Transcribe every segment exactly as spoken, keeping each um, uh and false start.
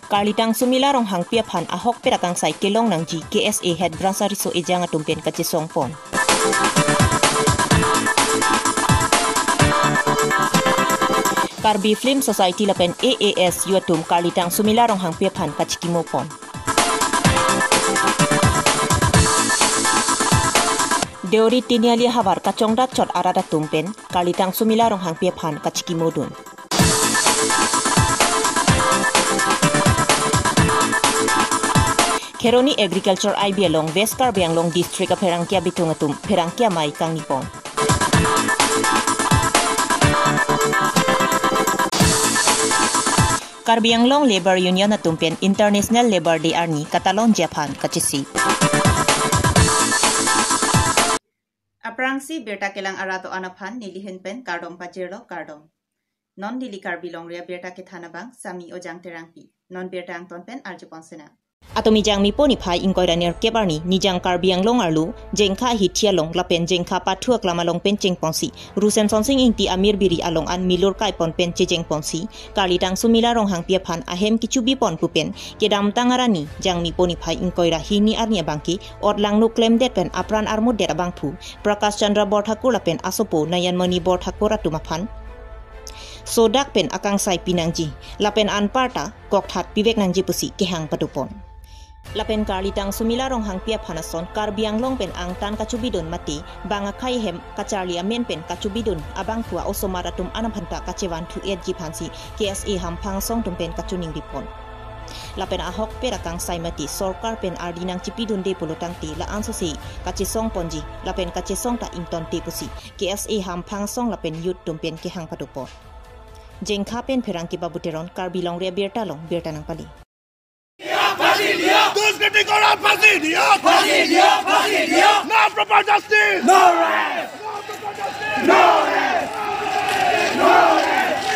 Karlitang Sumila Ronghangpi aphan ahokpet akangsai kelong nangji K S A Head Branch ariso ejang atum pen kachesong pon. Karbi Film Society lapen A A S U atum Karlitang Sumila Ronghangpi aphan kachikimo pon. Deori Tiniali havar kachongdat chot arat atum pen Karlitang Sumila Ronghangpi aphan kachikimo dun. Kheroni Agriculture I B along West Karbi Anglong District apherangke abitung atum pherangke amei kangni pon. Karbi Anglong Labour Union atum pen International Labour Day arni katalonji aphan kachisi. Aphrangsi birta kelang arat do-an aphan nelihin pen kardom pajirlo, kardom. Non neli Karbi Longri abirta kethan abang Sami Ojang Terangpi. Non birta angton pen arjupon sena. Atum ejang Mipo niphai ingkoi ra nerkep arni Nijang Karbi Anglong arlo Jengkha ahithi along lapen Jengkha pathu aklam along pen chengponsi Rusen Sonsing Ingti amir biri along an milur kaipon pen chejengponsi Karlitang Sumila Ronghangpi aphan ahem kechubi pon pu pen kedamtang arni Jang Mipo niphai ingkoi ra hini arni abangke ot langno klemdet pen apran armutdet abangphu Prakash Chandra Borthakur lapen asopo Nayanmani Borthakur atum aphan sodak pen akangsai pinangji lapen anparta kokthat pivek nangji pusi kehang padopon. Lapen Karlitang Sumila Ronghangpi aphan ason Karbi Anglong pen angtan kachubidun mate bang akhei ahem kacharli amen pen kachubidun abangphu a-osomar atum an aphanta kachevanthu-etji aphansi K S A hamphang asong atum pen kachiningripon. Lapen ahokpet akangsai mate sorkar pen ardi nangchipidunde pulo tangte la-ansose kachesong ponji lapen kachesong ta ingtonte pusi K S A hamphang asong lapen youth atum pen kehang padopon. Jengkha pen pherangke Babu Teron, Karbi Longri abirta along birta nangpale. ফাঁচি দিয়ক! দুষ্কৃতিকাৰীক ফাঁচি দিয়ক! ফাঁচি দিয়ক! ফাঁচি দিয়ক! No proper justice! No rest! No proper justice! No rest! No rest!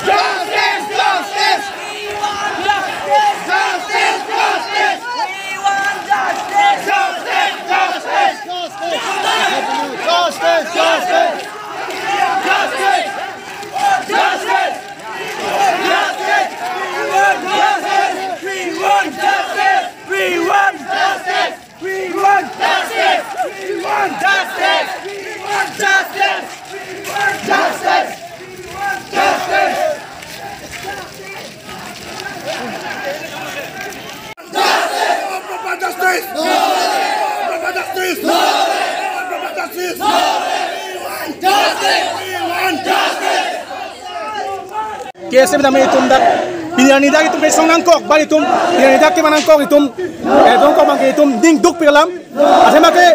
Justice! Justice! We want justice! Justice! Justice! We want justice! Justice! Justice! Justice! Justice! Justice! Justice! Justice! We want justice! We want justice! We want justice! We want justice! We want justice! We want justice! We want justice! Justice! Proper justice! Proper justice! Proper justice! We want justice! We want justice! K S A tame itum dak pini arni dak itum kesong nangkok, ba itum pini arni dak keman nangkok itum, eh, dongkok abangke itum dingduk pi alam. Athema ke,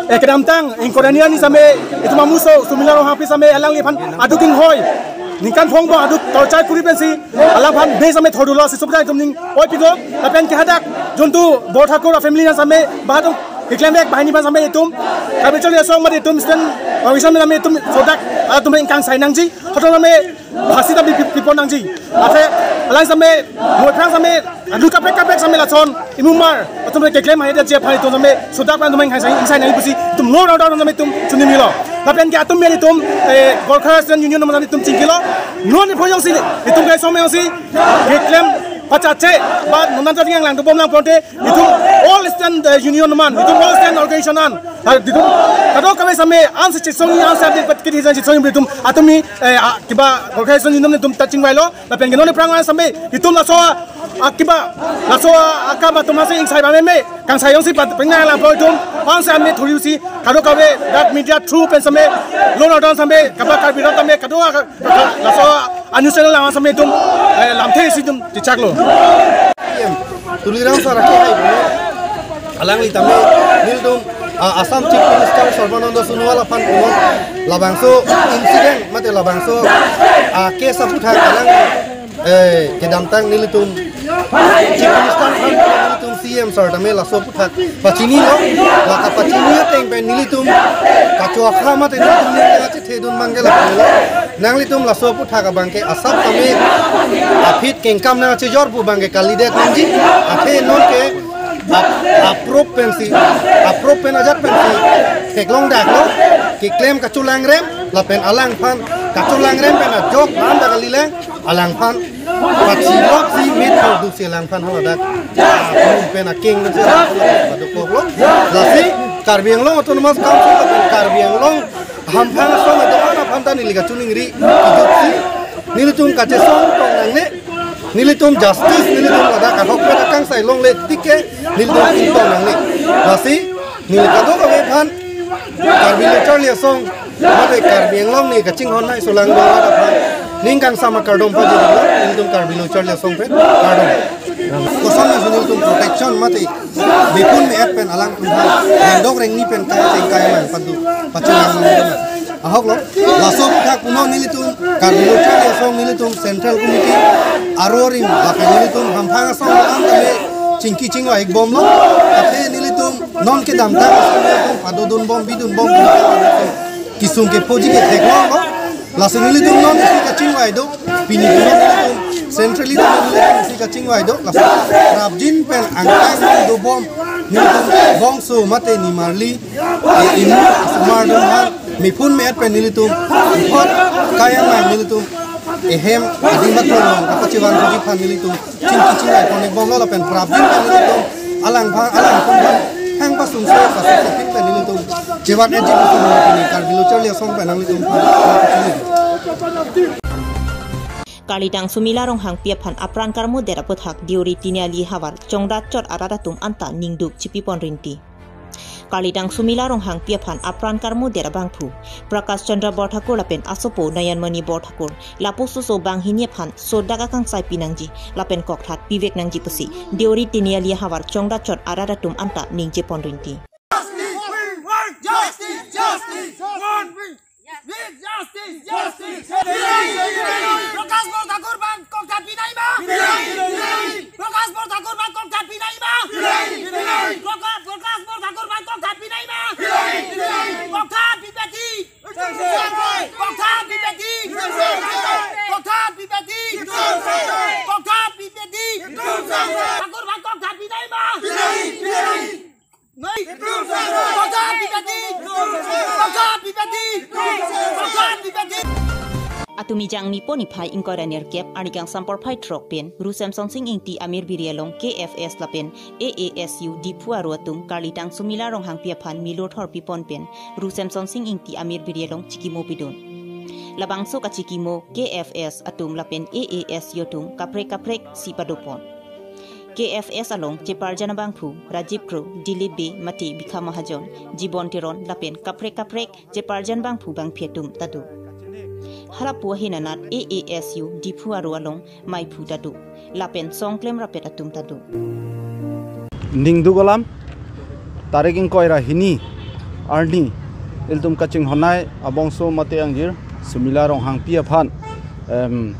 eh, kedamtang ingkoi ra hini arni same itum amuso Sumila Ronghangpi same alangliphan aduk inghoi, ningkan phongo aduk torture kuri pensi alangphan be same thordunlo, si subjai itum ning oi piko. Lapen ke hadak juntu Borthakur family na same ba atum keklem vek banghini aphan same itum Karbi Anglong asong mate itum student organization same itum sodak atum ingkangsai nangji. Hoton same phasi ta pi, pi, pipon nangji. Athe alang same, moi phrang same, aduk kaprek kaprek same lason imumar atum keklem hai dia je phai to same sodak atum ingkangsai, ingkangsai nangji pusi itum law and order same itum chinimilo. Lapen ke atum mel itum, eh, Gorkha Student Union same itum chingkilo. Non ni phoyong si itum ke same si keklem pachache ba non ta yang lang dobom lang ponte itum all student, eh, union man, itum all student organization an, ah, itum kadokave same ansi chesong, ansi update pat kiti chesong itum atum ni, eh, ah, kiba Gorkha Student Union itum ta chingvailo. Lapen ke non ni phrang an same itum laso, ah, kiba laso, ah, akam atum si ingsai ba meme kangsai jongsi pat pengna lang po itum ansi ame thuri si kadokave dak media through pen same law and order same kaba Karbi rat same kado, ah, laso a-news channel lang same itum, eh, lamthe si itum chechaklo. Tuliram Saraki hai pulo. Alangli tame nelitum, ah, Assam Chief Minister Sarbananda Sonowal aphan pulo. Labangso incident mate labangso, ah, case aphuthak alang, eh, kedamtang nelitum Chief Minister aphan nelitum C M sir tame laso aphuthak pachinilo. La kapachini ateng pen nelitum kachoakha mate nelitum neli thedun abangke lapulo. Nanglitum laso aphuthak abangke asap tame aphi kengkam nangchejor pu abangke kalidet nangji. Athe non ke ap-, approve pensi, approve pen ajat pensi theklong daklo, keklem kachelangrem, lapen alangphan kacholangrem pen ajok bang dak kalilang, alangphan pachilok si mit thor dusi alangphan haladak, ah, pen aking si alangphan haladak padokoklo. Lasi Karbi Anglong Autonomous Council lapen Karbi Anglong hamphang asong adoan aphan ta neli kachiningri kejut si nelitum kachesong tong nangne, nelitum justice, nelitum ladak ahokpet akangsai longle tik ke nelitum ingtong nangne. Lasi neli kadokave aphan Karbi Lo Charli Asong mate Karbi Anglong ne kachinghon nai solang dorat aphan ning kangsam akardom pajir nelitum Karbi Lo Charli Asong pen kardom. Kosonsi nelitum protection mate mepun me-et pen alangtum aphan rengdok rengni pen kai cheng kai man padu pachulang nang ahoklo. Laso aputhak punon nelitum Karbi Lo Charli Asong nelitum Central Committee arorim lapen nelitum hamphang asong an tame chingki chingvai bomlo. Ate nelitum non kedamtang asong nelitum padodun bom bidun bom kesung kephoji ketheklonglo. Lasi nelitum non isi kachingvai do, pini punon nelitum centrally nelitum isi kachingvai do. Lasi prapjin pen angtang dobom nelitum bongso mate nimarli, eh, imu asomar atum aphan mepun me-et pen nelitum, ipot kayang nang nelitum, ehem ading matro long kapachivan phuji aphan nelitum chingki chingvai konek bomlo lapen prapjin pen nelitum alangphan alangtum aphan hang pasungso pasungso pin pen nelitum chevat eji pasung pini Karbi Lo Charli Asong pen nanglitum aphan Karlidang Sumila Ronghangpi aphan apran karmo det aputhak Deori Tiniali havar Chongdachot arat atum anta ningduk chipipon rinti. Karlidang Sumila Ronghangpi aphan apran karmo det abangphu Prakash Chandra Borthakur lapen asopo Nayanmani Borthakur lapusoso banghini aphan sodak akangsai pinangji lapen kokthat pivek nangji pusi Deori Tiniali havar Chongdachot arat atum anta ningje pon rinti. Justice, justice, justice. Justice, justice, justice. Prakash Borthakur aphan kokthat pinai ma? Prakash Borthakur aphan kokthat pinai ma? Prakash, Prakash Borthakur aphan kokthat pinai ma? Kokthat pipeti. Kokthat pipeti. Kokthat pipeti. Kokthat pipeti. Thakur aphan kokthat pinai ma? Nai. Kokthat pipeti. Kokthat pipeti. Kokthat pipeti. Atum ijang nipo niphai ingkoi ra nerkep arni kangsam porphai throk pen Ru Semsonsing Ingti Amir Biri along K F S lapen A A S U Diphu aro atum Karlidang Sumila Ronghangpi aphan milur thor pipon pen Ru Semsonsing Ingti Amir Biri along chikimo pidun. Labangso kachikimo K F S atum lapen A A S U atum kaprek kaprek si padopon. K F S along cheparjan abangphu Rajiv Kro, Dilip Bey, mate Bikha Mahajon, Jibon Teron lapen kaprek kaprek cheparjan bangphu bangphi atum ta do. Halapu ahin anat A A S U Diphu aro along maiphu ta do lapen songklem rapet atum ta do. Ningduk alam, tarik ingkoi ra hini arni ilitum kachinghon nai abongso mate angjir Sumila Ronghangpi aphan, em,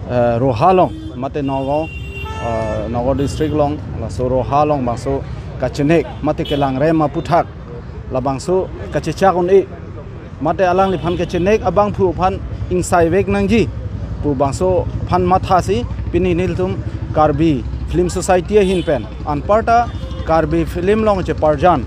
eh, Roha along mate Nagaon, eh, Nagaon district along laso Roha along bangso kachenek mate kelangrem aputhak labangso kachechak un-e mate alangliphan kachenek abangphu aphan ingsai vek nangji pu bangso aphan mathasi pini nelitum Karbi Film Society ahin pen anparta Karbi film along cheparjan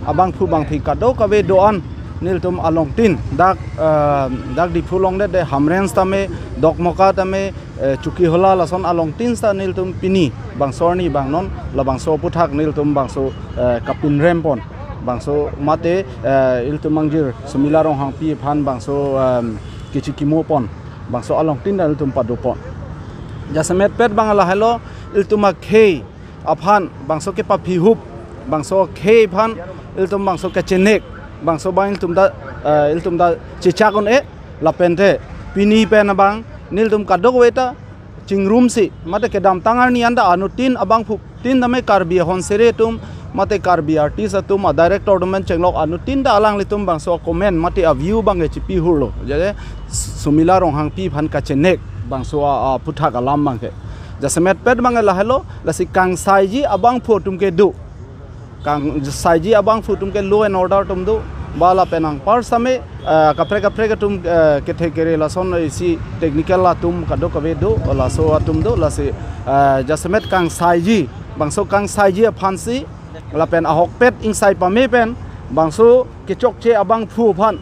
abangphu bangphi kadokave do-an nelitum alongtin dak, eh, dak Diphu along det de Hamren tame, Dokmoka tame, eh, Chokihola lason alongtin ta nelitum pini bangso arni bang non labangso aputhak nelitum bangso, eh, kapinrem pon. Bangso mate, eh, ilitum angjir Sumila Ronghangpi aphan bangso, em, kachikimo pon. Bangso alongtin ta ilitum padopon. Jasemet pet bang lahelo ilitum akhei aphan bangso kepaphihup, bangso akhei aphan ilitum bangso kachenek, bangso bang ilitum ta, eh, ilitum ta chechak un-e lapen te pini pen abang nelitum kadokave ta chingrumsi mate kedamtang arni anta anuttin abangphu tin tame Karbi ahon sere atum mate Karbi artist atum a director atum pen chenglok anuttin ta alanglitum bangso comment mate a view bang kechipi hurlo. Jadi Sumila Ronghangpi aphan kachenek bangso a, aputhak alam bang ke. Jasemet pet bang lahelo lasi kangsaiji abangphu atum ke do. Kangsaiji abangphu atum ke law and order atum do, ba lapen anpar same, eh, kaprek kaprek atum, eh, kethe kere lason isi technical atum kadokave do, laso atum do, lasi, eh, jasemet kangsaiji, bangso kangsaiji aphansi, lapen ahokpet ingsai pame pen, bangso kechokche abangphu aphan,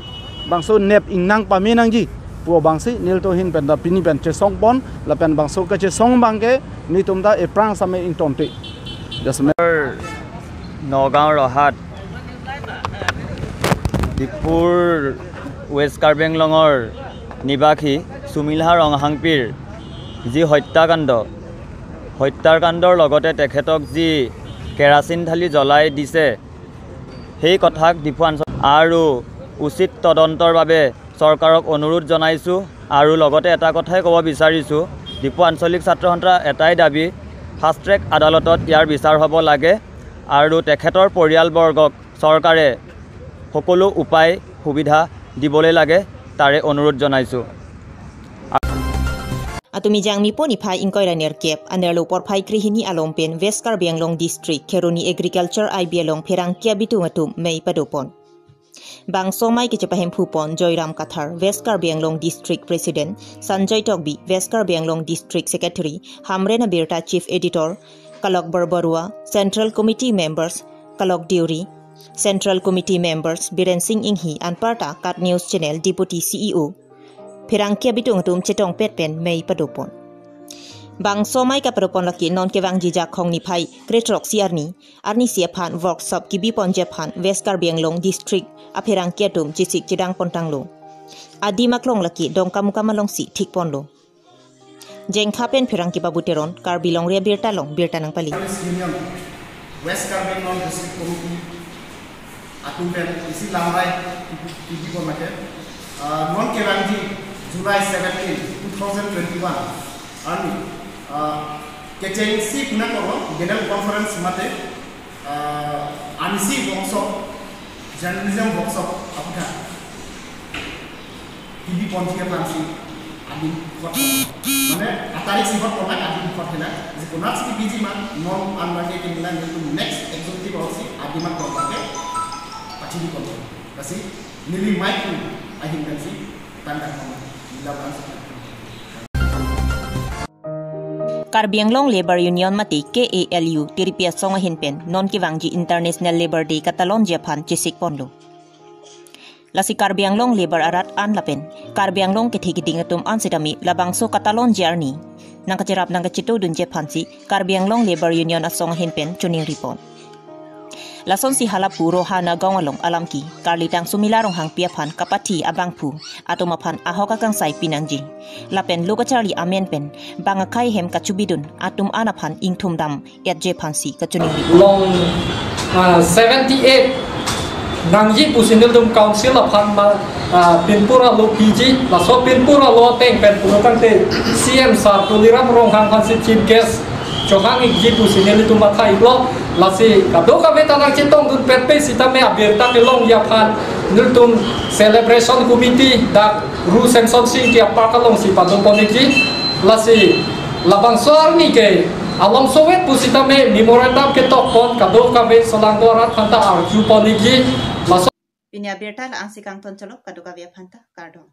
bangso nep ingnang pame nangji. Pu abangsi nelitum ahin pen ta pini pen chesongpon, lapen bangso kachesong abangke nelitum ta ephrang same ingtonte. Just a minute. Nagaon ৰহাত ডিফুৰ ৱেষ্ট কাৰ্বি আংলঙৰ নিবাসী সুমিলহা ৰংহাংপিৰ যি হত্যাকাণ্ড, হত্যাকাণ্ডৰ লগতে তেখেতক যি কেৰাচিন ঢালি জ্বলাই দিছে, সেই কথাক ডিফু আঞ্চল আৰু উচিত তদন্তৰ বাবে চৰকাৰক অনুৰোধ জনাইছোঁ। আৰু লগতে এটা কথাই ক'ব বিচাৰিছোঁ, ডিফু আঞ্চলিক ছাত্ৰ সন্থাৰ এটাই দাবী, ফাষ্ট ট্ৰেক আদালতত ইয়াৰ বিচাৰ হ'ব লাগে আৰু তেখেতৰ পৰিয়ালবৰ্গক চৰকাৰে সকলো উপায় সুবিধা দিবলৈ লাগে, তাৰে অনুৰোধ জনাইছোঁ। Atum ejang mipo niphai ingkoi ra nerkep anerlo porphai krehini along pen West Karbi Anglong District Kheroni Agriculture I B along pherangke abitung atum mei padopon. Bangso mei kachepahemphupon Joyram Kathar, West Karbi Anglong District President, Sanjoy Tokbi, West Karbi Anglong District Secretary, Hamren Abirta Chief Editor, Kalok Barbarua, Central Committee Members, Kalok Deuri, Central Committee Members, Biren Singh Inghi, anparta KAT News Channel Deputy C E O, pherangke abitung atum chetongpet pen mei padopon. Bangso mei kapadopon lake non kevangji Jakhong niphai krethrok isi arni, arnisi aphan workshop kebiponji aphan West Karbi Anglong District apherangke atum chesik chedangpontanglo. Adim aklong lake Dongkamukam alongsi thikponlo. Jengkha pen pherangke Babu Teron, Karbi Longri Abirta along birta nangpali. Service Union, West Karbi Anglong District Committee atum pen isi lamrai kebipon lake, ah, non kevangji July seventeen, two thousand twenty-one arni, ah, kechengsi puna koro General Conference mate, ah, anisi workshop, journalism workshop aphuthak kebiponji aphansi adim hot. Mane atarik si hot ponlak, adim hot hela. Jikuna si kebiji ma non an lake kinila nelitum next executive house si adim akon lake pachini kon. Lasi neli mei pu ahin pensi tangka kon. Nila ban si. Karbi Anglong Labour Union mate K A L U tiripi asong ahin pen non kevangji International Labour Day katalonji aphan chesikponlo. Lasi Karbi Anglong Labour arat an lapen Karbi Anglong kethe keding atum an sitame labangso katalonji arni nangkacherap nangkachetodunji aphansi Karbi Anglong Labour Union asong ahin pen choningripon. Lasonsi hala pu Roha Nagaon along alamki karlitang Sumila Ronghangpi aphan kapathi abangphu atum aphan ahok akangsai pinangji. Lapen lo kacharli amen pen bang akhei hem kachubidun atum an aphan ingthumdam etji aphansi kachoningri. Along, ah, seventy-eight nangji pusi nelitum council aphan ma, ah, pinpur alo piji, laso pinpur alo ateng pen pulo tangte C M sir Tuliram Ronghang aphansi chief guest chohang-ikji pusi nelitum matha-iklo. Lasi kadokave ta nangchetongdunpet pe sitame abirta kelongji aphan nelitum celebration committee dak Ru Semson Sing Ingti a-park alongsi padopon-ikji. Lasi labangso arni ke along sovet pusitame memorandum ketokpon kadokave solangdo arat aphanta arjupon-ikji. Laso pini abirta la-ansi kangton cholo, kadokave aphanta kardom.